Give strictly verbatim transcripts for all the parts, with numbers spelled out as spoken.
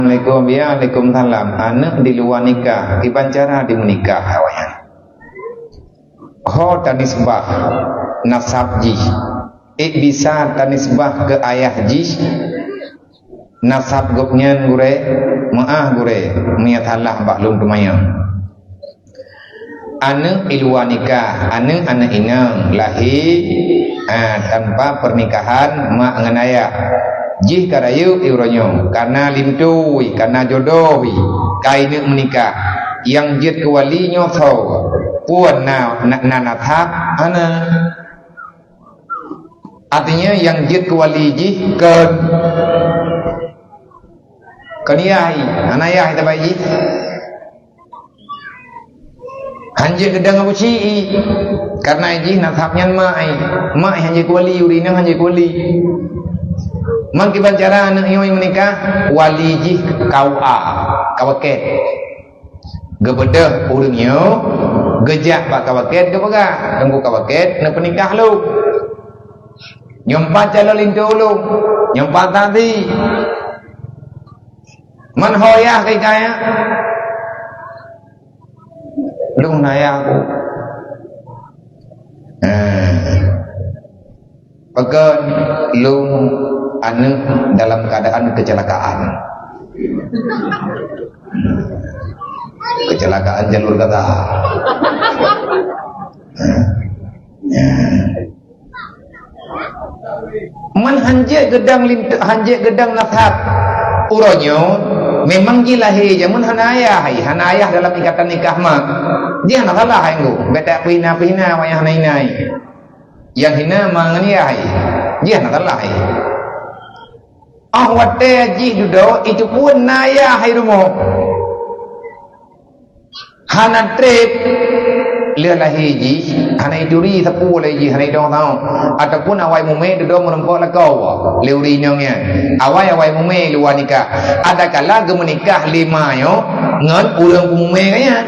Assalamualaikum. Ya, waalaikumsalam. Aneuk di luwa nikah, kiban cara dimeunikah awaknyan? Ho tanisbah nasab jih. Ék bisa tanisbah keu ayah jih nasab gobnyan, gurée? Meu'ah, gurée, meunyo salah bak lôn teumanyong. Aneuk i luwa nikah, aneuk, aneuk inong lahé, ah, tanpa pernikahan mak ngon ayah. Jih ka rayeuk i uroe nyoe, ka na linto, ka na jodoh, ka ineuk meunikah. Nyang jeuet keu wali nyoe soe? Peue na, na, na nasab? Hana. Artinya, nyang jeuet keu wali jih kon, kon yah, hana yah tabai jih. Hanjeuet geudong Abu Syi'i, karena jih nasab nyan mak, mak hanjeuet keu wali, ureueng inong hanjeuet keu wali. Man kiban cara aneuk nyoe meunikah, wali jih K U A, K W K. Geubeudôh ureueng nyoe, geujak bak K W K, geupeugah, "Teungku K W K, neupeunikah lôn. Nyoe pat calon linto lôn, nyoe pat saksi." Man ho yah keu kaya? Lôn na yah ku. Eh. Pakon lôn aneuk dalam keadaan kecelakaan. Kecelakaan jalur gaza. Eh. Eh. Man hanjeuet geudong lint-, hanjeuet geudong nasab uroe nyoe, memang jih lahé jameun hana ayah, hana ayah dalam ikatan nikah mak. Jih hana salah, hai ngu. Bèk tapeuhina-peuhina awak nyang hana inai. Nyang hina mak ngon yah, jih hana salah. Ah, watèe jih dudoe, itu pun na ayah hai rumoh. Hana trép lheueh lahé jih, hana ituri sapeue lé jih, hana idong sahoe. Ataupun awai mumè dudoe meureumpok lakoe lé ureueng inong nyan. Awai-awai mumè luwa nikah. Adakala geumeunikah lé ma nyoe ngon ureueng peumumè gobnyan.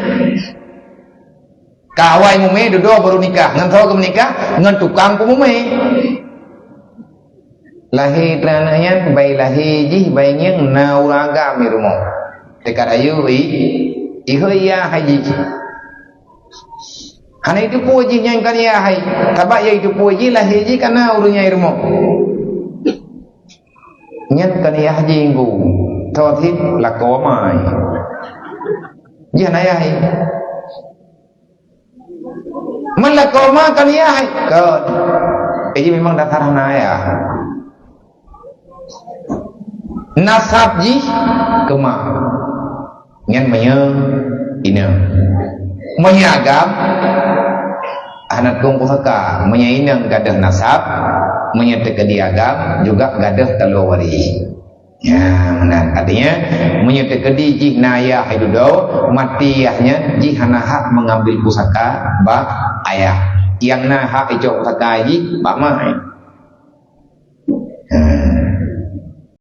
Ka awai mumè dudoe baru nikah. Ngon soe geumeunikah? Ngon tukang peumumè. Lahé teuma aneuk nyan, bai lahé jih, bai ngieng na ureueng agam i rumoh. Teuka rayeuk i, ihôi yah hai jih. Hana iteupeue jih nyan kon yah hai. Sabab nyang iteupeue jih lahé jih ka na ureueng nyan i rumoh. Nyan kon yah jih ngu. Tho cit lakoe ma. Jih hana yah hai. Man lakoe ma kon yah hai? Kon. Eh, jih memang dasar hana ayah. Nasab jih keu ma. Nyan meunyoe inong. Meunyoe agam, hana tukang pusaka. Meunyoe inong gadôh nasab, meunyoe teukeudi agam, juga gadôh taloe waréh. Ya, meunan. Artinya, meunyoe teukeudi jih na yah hai dudoe, maté yah nyan, jih hana hak mengambil pusaka bak ayah. Nyang na hak icok pusaka jih bak ma. Ha.